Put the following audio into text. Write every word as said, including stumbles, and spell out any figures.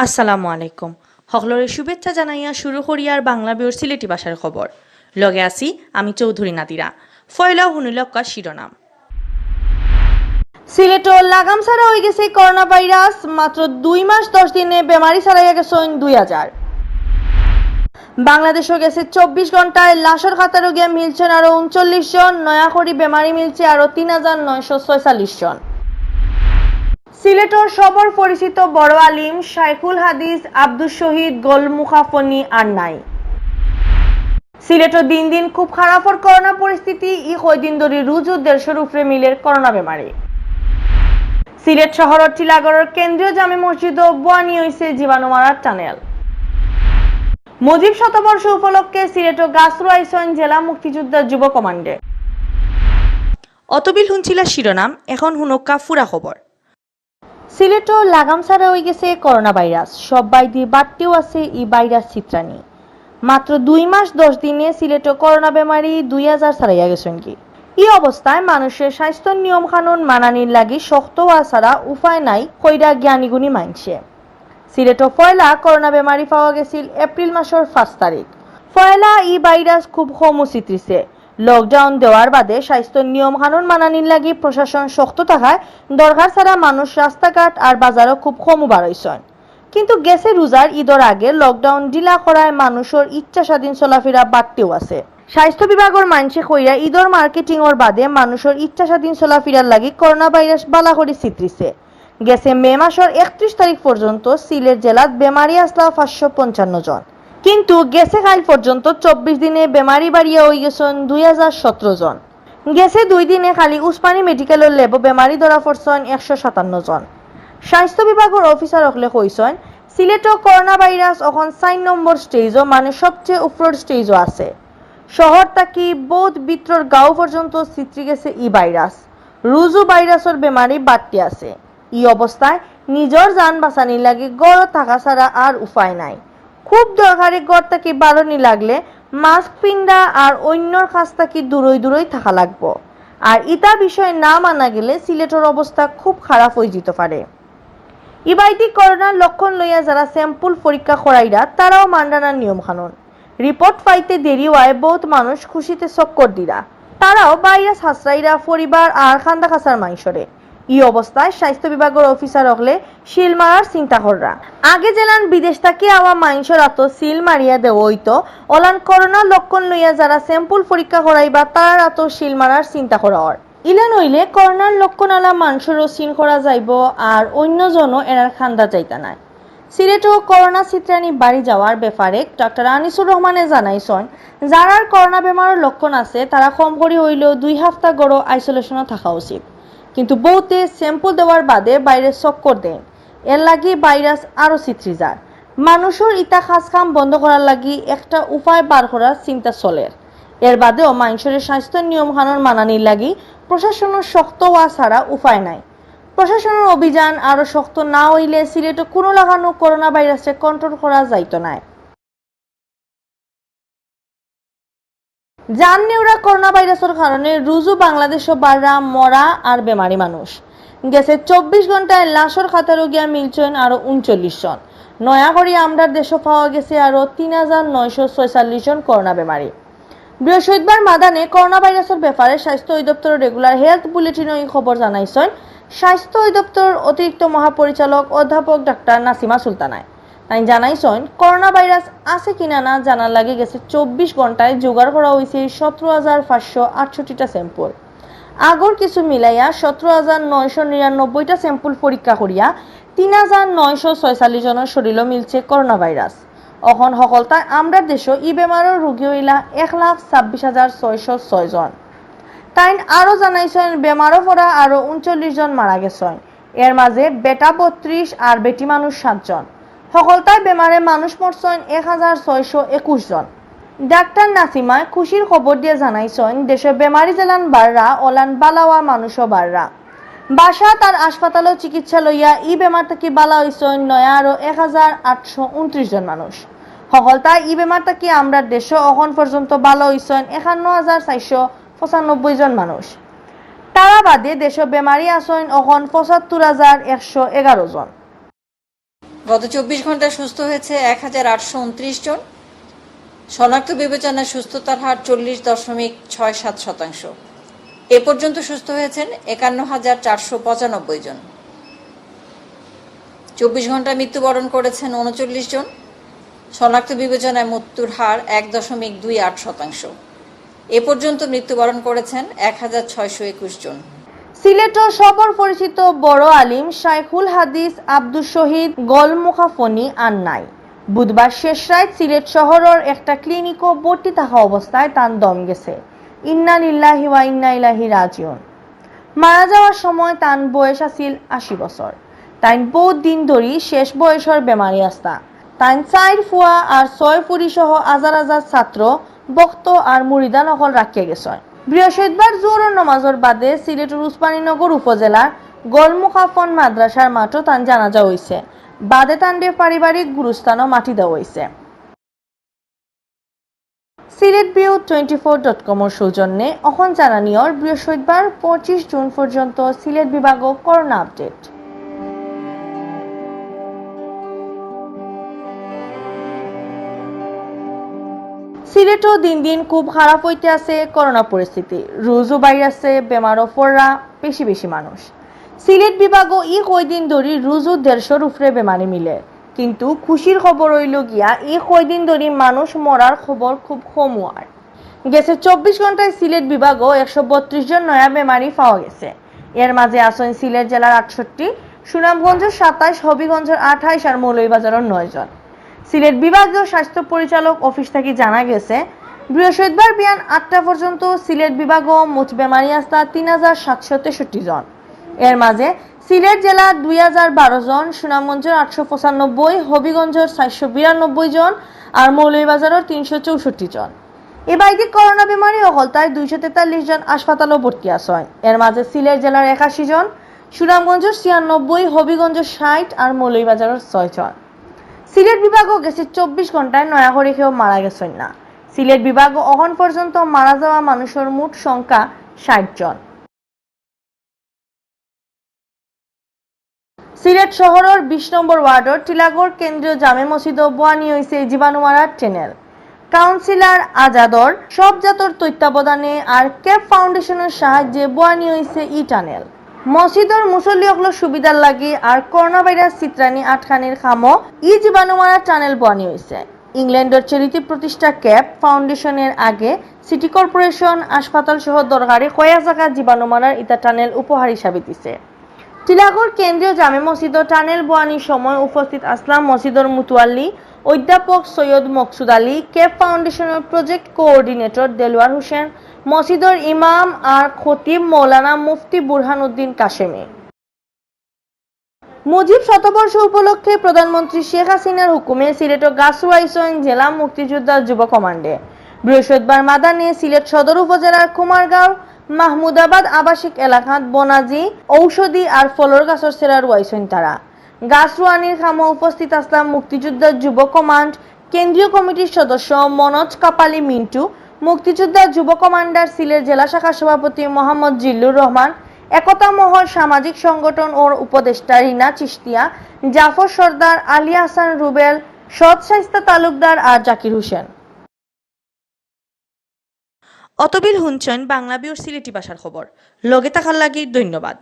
আসসালামু আলাইকুম। হকলরে শুভেচ্ছা জানাইয়া শুরু করিয়ার বাংলা বিউর সিলেটি ভাষার খবর। লগে আছি আমি চৌধুরী নাদিরা। ফয়লা হুনিলক্কা শিরোনাম। সিলেটো লাগাম ছাড়া অইগেছে করোনা ভাইরাস, মাত্র দুই মাস দশ দিনে বেমারি ছাড়াইয়া গেছইন দুই হাজার। বাংলাদেশো গেছে চব্বিশ ঘন্টায় লাশর কাতারো গিয়া মিলছইন আরো ঊনচল্লিশ জন, নয়া করি বেমারি মিলছে আরো তিন হাজার নয়শো ছয়চল্লিশ জন। সিলেটর সবর পরিচিত বড় আলিম শাইখুল হাদিস আব্দুস শহীদ গোলমুখা ফণি আর নাই। সিলেটো দিন দিন খুব খারাপর করোনা পরিস্থিতি। ই কয়দিন ধরি রুজু দেড়শোর উপরে মিলের করোনা বেমারি। সিলেট শহরর টিলাগড়র কেন্দ্রীয় জামে মসজিদো বওয়ানি অইছে জীবাণু মারার টানেল। মুজিব শতবর্ষ উপলক্ষে সিলেটো গাছ রুয়াইছইন জেলা মুক্তিযোদ্ধা যুব কমান্ডে। অতবিল হুনছিলা শিরোনাম, এখন হুনক্কা ফুরা খবর। সিলেটো লাগাম ছাড়া অইগেছে করোনা ভাইরাস, সব বায়দি বাড়তেও আছে ই ভাইরাস ছিত্রানি। মাত্র দুই মাস দশ দিনে সিলেটো করোনা বেমারি দুই হাজার ছাড়াইয়া গেছইনগি। ই অবস্থায় মানুষরে স্বাস্থ্য নিয়ম কানুন মানানির লাগি শক্ত অওয়া ছাড়া উপায় নাই কইরা জ্ঞানীগুণী মাইনষে। সিলেটো ফয়লা করোনা বেমারি পাওয়া গেছিল এপ্রিল মাসর পাঁচ তারিখ। ফয়লা ই ভাইরাস খুব কমউ ছিত্রিছে। লকডাউন দেওয়ার বাদে স্বাস্থ্য নিয়ম কানুন মানানির লাগি প্রশাসন শক্ত থাকায় দরকার ছাড়া মানুষ রাস্তাঘাট আর বাজারো খুব কমউ বারইছইন। কিন্তু গেছে রুজার ইদর আগে লকডাউন ঢিলা করায় মানুষর ইচ্ছা স্বাধীন চলাফিরা বাড়তেও আছে। স্বাস্থ্য বিভাগর মাইনষে কইরা ইদর মার্কেটিংর বাদে মানুষর ইচ্ছা স্বাধীন চলাফিরার লাগি করোনা ভাইরাস বালা করি ছিত্রিছে। গেছে মে মাসর একত্রিশ তারিখ পর্যন্ত সিলেট জেলাত বেমারি আছলা পাঁচশো পঞ্চান্ন জন, কিন্তু গেছে কাইল পর্যন্ত চব্বিশ দিনে বেমারি বাড়িয়া অইগেছইন দুই হাজার সতেরো জন। গেছে দুই দিনে খালি উসমানী মেডিকেলর ল্যাবো বেমারি ধরা পড়ছইন একশো সাতান্ন জন। স্বাস্থ্য বিভাগর অফিসার অকলে কইছইন, সিলেটো করোনা ভাইরাস অখন চাইর নম্বর স্টেজো, মানে সবচেয়ে উপরর স্টেজো আছে। শহর থাকি বউত ভিতরর গাঁও পর্যন্ত ছিত্রি গেছে ই ভাইরাস। রুজু ভাইরাসর বেমারি বাড়তি আছে। ই অবস্থায় নিজর জান বাঁচানির লাগি ঘরো থাকা ছাড়া আর উপায় নাই। খুব দরকারি ঘর থাকি বারনি লাগলে মাস্ক পিন্দা আর অইন্যর কাছ থাকি দূরই দূরই থাকা লাগবো। আর ইতা বিষয় না মানা গেলে সিলেটর অবস্থা খুব খারাপ অইযিতো পারে। ইবায়দি করোনার লক্ষণ লইয়া যারা স্যাম্পল পরীক্ষা করাইরা, তারাও মানরা না নিয়ম কানুন। রিপোর্ট পাইতে দেরি অওয়ায় বউত মানুষ খুশিতে চক্কর দিরা। তারাও ভাইরাস হাছরাইরা পরিবার আর কান্দা-কাছার মাইনষরে। ই অবস্থায় স্বাস্থ্য বিভাগর অফিসার অকলে সিল মারার চিন্তা কররা। আগে যেলান বিদেশ থাকি আওয়া মাইনষর আতো সিল মারিয়া দেওয়া অইতো, অলান করোনার লক্ষণ লইয়া যারা স্যাম্পল পরীক্ষা করাইবা, তারার আতো সিল মারার চিন্তা করা অর। ইলান অইলে করোনার লক্ষণ আলা মানষরও চিন করা যাইবো, আর অইন্য জনও এরার কান্দাত যাইতা নায়। সিলেটো করোনা ছিত্রানি বাড়ি যাওয়ার ব্যাপারে ডাক্তার আনিসুর রহমানে জানাইছইন, যারার করোনা বেমারর লক্ষণ আছে, তারা কম করি অইলেও দুই হাপ্তা ঘরো আইসোলেশনো থাকা উচিত। কিন্তু বউতে স্যাম্পল দেওয়ার বাদে বাইরে চক্কর দেইন, এর লাগি ভাইরাস আরো ছিত্রি যার। মানুষর ইতা কাজ কাম বন্ধ করার লাগি একটা উপায় বার করার চিন্তা চলের। এর বাদেও মাইনষরে স্বাস্থ্য নিয়ম কানুন মানানির লাগি প্রশাসনর শক্ত অওয়া ছাড়া উপায় নাই। প্রশাসনর অভিযান আরো শক্ত না অইলে সিলেটো কুনু লাখানউ করোনা ভাইরাসরে কন্ট্রোল করা যাইতো নায়। জান নেওরা করোনা ভাইরাসর কারণে রুজু বাংলাদেশো বাড়রা মরা আর বেমারি মানুষ। গেছে চব্বিশ ঘন্টায় লাশর কাতারো গিয়া মিলছইন আরো ঊনচল্লিশ জন। নয়া করি আমরার দেশো পাওয়া গেছে আরো তিন হাজার নয়শো ছয়চল্লিশ জন করোনা বেমারি। বৃহস্পতিবার মাদানে করোনা ভাইরাসর ব্যাপারে স্বাস্থ্য অধিদপ্তরর রেগুলার হেলথ বুলেটিনো ই খবর জানাইছইন স্বাস্থ্য অধিদপ্তরর অতিরিক্ত মহাপরিচালক অধ্যাপক ডাক্তার নাসিমা সুলতানায়। তাইন জানাইছইন, করোনা ভাইরাস আছে কিনা না জানার লাগি গেছে চব্বিশ ঘন্টায় জোগাড় করা অইছে সতেরো হাজার পাঁচশো আটষট্টিটা স্যাম্পল। আগর কিছু মিলাইয়া সতেরো হাজার নয়শো নিরানব্বইটা স্যাম্পল পরীক্ষা করিয়া তিন হাজার নয়শো ছয়চল্লিশ জনর শরীলো মিলছে করোনা ভাইরাস। অখন হকলতায় আমরার দেশো ই বেমারর রোগী অইলা এক লাখ ছাব্বিশ হাজার ছয়শো ছয় জন। তাইন আরো জানাইছইন, বেমারো পড়া আরো ঊনচল্লিশ জন মারা গেছইন। এর মাঝে বেটা বত্রিশ আর বেটি মানুষ সাতজন। হকলতায় বেমারে মানুষ মরছইন এক হাজার ছয়শো একুশ জন। ডাক্তার নাসিমায় খুশির খবর দিয়া জানাইছইন, দেশো বেমারি যেলান বাড়রা, অলান বালা অওয়া মানুষও বাড়রা। বাসাত আর হাসপাতালো চিকিৎসা লইয়া ই বেমার থাকি বালা অইছইন নয়া আরো এক হাজার আটশো ঊনত্রিশ জন মানুষ। হকলতায় ই বেমার থাকি আমরার দেশো অখন পর্যন্ত ভালা অইছইন একান্ন হাজার চাইরশো পঁচানব্বই জন মানুষ। তারা বাদে দেশো বেমারি আছইন অখন পঁচাত্তর হাজার একশো এগারো জন। গত চব্বিশ ঘন্টায় সুস্থ হয়েছে এক হাজার আটশো ঊনত্রিশ জন। শনাক্ত বিবেচনায় সুস্থতার হার চল্লিশ দশমিক ছয় সাত শতাংশ। এ পর্যন্ত সুস্থ হয়েছেন একান্ন হাজার চারশো পঁচানব্বই জন। চব্বিশ ঘন্টায় মৃত্যুবরণ করেছেন ঊনচল্লিশ জন। শনাক্ত বিবেচনায় মৃত্যুর হার এক দশমিক দুই আট শতাংশ। এ পর্যন্ত মৃত্যুবরণ করেছেন এক হাজার ছয়শো একুশ জন। সিলেটো সবর পরিচিত বড় আলিম শাইখুল হাদিস আব্দুস শহীদ গলমুখাফনি আর নাই। বুধবার শেষ রাইত সিলেট শহরর একটা ক্লিনিকো ভর্তি থাকা অবস্থায় তান দম গেছে। ইন্না লিল্লাহি ওয়া ইন্না ইলাইহি রাজিউন। মারা যাওয়ার সময় তান বয়স আছিল আশি বছর। তাইন বউত দিন ধরি শেষ বয়সর বেমারি আছলা। তাইন চাইর ফুয়া আর ছয় ফুরি সহ হাজার হাজার ছাত্র, ভক্ত আর মুরিদান অকল রাখিয়া গেছইন। বৃহস্পতিবার জোহরর নমাজর বাদে সিলেটর উসমানীনগর উপজেলার গলমুখাফন মাদ্রাসার মাঠো তান জানাজা অইছে। বাদে তানরে পারিবারিক গুরুস্থানো মাটি দেওয়া অইছে। Sylhet view twenty four dot কমর সৌজন্যে অখন জানানিয়র বৃহস্পতিবার পঁচিশ জুন পর্যন্ত সিলেট বিভাগো করোনা আপডেট। সিলেটো দিন দিন খুব খারাপ অইতে আছে করোনা পরিস্থিতি। রুজু বাইরাছে বেমারো পড়রা বেশি বেশি মানুষ। সিলেট বিভাগো ই কয়দিন ধরি রুজু দেড়শোর উপরে বেমারি মিলে, কিন্তু খুশির খবর অইলো গিয়া ই কয়দিন ধরি মানুষ মরার খবর খুব কম অওয়ার। গেছে চব্বিশ ঘন্টায় সিলেট বিভাগো একশো বত্রিশ জন নয়া বেমারি পাওয়া গেছে। এর মাঝে আছইন সিলেট জেলার আটষট্টি, সুনামগঞ্জর সাতাইশ, হবিগঞ্জর আঠাইশ আর মৌলভীবাজারর নয় জন। সিলেট বিভাগীয় স্বাস্থ্য পরিচালক অফিস থাকি জানা গেছে, বৃহস্পতিবার বিয়ান আটটা পর্যন্ত সিলেট বিভাগো মোট বেমারি আছলা তিন হাজার সাতশো তেষট্টি জন। এর মাঝে সিলেট জেলার দুই হাজার বারো জন, সুনামগঞ্জর আটশো পঁচানব্বই, হবিগঞ্জর চারশো বিরানব্বই জন আর মৌলভীবাজারর তিনশো চৌষট্টি জন। এবায়দি করোনা বেমারি অকলতায় দুইশো তেতাল্লিশ জন হাসপাতালো ভর্তি আছইন। এর মাঝে সিলেট জেলার একাশি জন, সুনামগঞ্জর ছিয়ানব্বই, হবিগঞ্জর ষাট আর মৌলভীবাজারর ছয় জন। সিলেট বিভাগো গেছে চব্বিশ ঘন্টায় নয়া করি কেউ মারা গেছইন না। সিলেট বিভাগো অখন পর্যন্ত মারা যাওয়া মানুষর মোট সংখ্যা ষাট জন। সিলেট শহরর বিশ নম্বর ওয়ার্ডর টিলাগড় কেন্দ্রীয় জামে মসজিদো বওয়ানি অইছে জীবাণু মারার টানেল। কাউন্সিলর আজাদর সব জাতর তত্ত্বাবধানে আর ক্যাপ ফাউন্ডেশনর সাহায্যে বওয়ানি অইছে ই টানেল। মসজিদর মুসল্লি অকলর সুবিধার লাগি আর করোনা ভাইরাস ছিতরানি আটকানির কামো ই জীবাণু মারার টানেল বওয়ানি অইছে। ইংল্যান্ডর চ্যারিটি প্রতিষ্ঠা ক্যাপ ফাউন্ডেশনের আগে সিটি কর্পোরেশন, হাসপাতাল সহ দরকারি কয়েক জাগাত জীবাণু মারার ইতা টানেল উপহার হিসাবে দিছে। টিলাগড় কেন্দ্রীয় জামে মসজিদো টানেল বওয়ানির সময় উপস্থিত আছলা মসজিদর মুতোয়াল্লি অধ্যাপক সৈয়দ মকসুদ আলী, ক্যাপ ফাউন্ডেশনর প্রজেক্ট কোঅর্ডিনেটর দেলোয়ার হোসেন, মসজিদর ইমাম আর খতিব মৌলানা মুফতি বুরহান উদ্দিন কাশেমি। মুজিব শতবর্ষ উপলক্ষে প্রধানমন্ত্রী শেখ হাসিনার হুকুমে সিলেটো গাছ রুয়াইছইন জেলা মুক্তিযোদ্ধা যুব কমান্ডে। বৃহস্পতিবার মাদানে সিলেট সদর উপজেলার কুমারগাঁওর মাহমুদাবাদ আবাসিক এলাকাত বনাজি, ঔষধি আর ফলর গাছর সেরা রুয়াইছইন তারা। গাছ রুয়ানির কামো উপস্থিত আছলা মুক্তিযোদ্ধা যুব কমান্ড কেন্দ্রীয় কমিটির সদস্য মনোজ কাপালি মিন্টু, মুক্তিযোদ্ধা যুব কমান্ডার সিলেট জেলা শাখার সভাপতি মোহাম্মদ জিল্লুর রহমান, একতা মহল সামাজিক সংগঠন ও উপদেষ্টা রিনা চিশতিয়া, জাফর সর্দার, আলী হাসান রুবেল, সৎ শাইস্তা তালুকদার আর জাকির হোসেন। অতবিল হুনছইন বাংলা ভিউর সিলেটি ভাষার খবর। লগে থাকার লাগি ধন্যবাদ।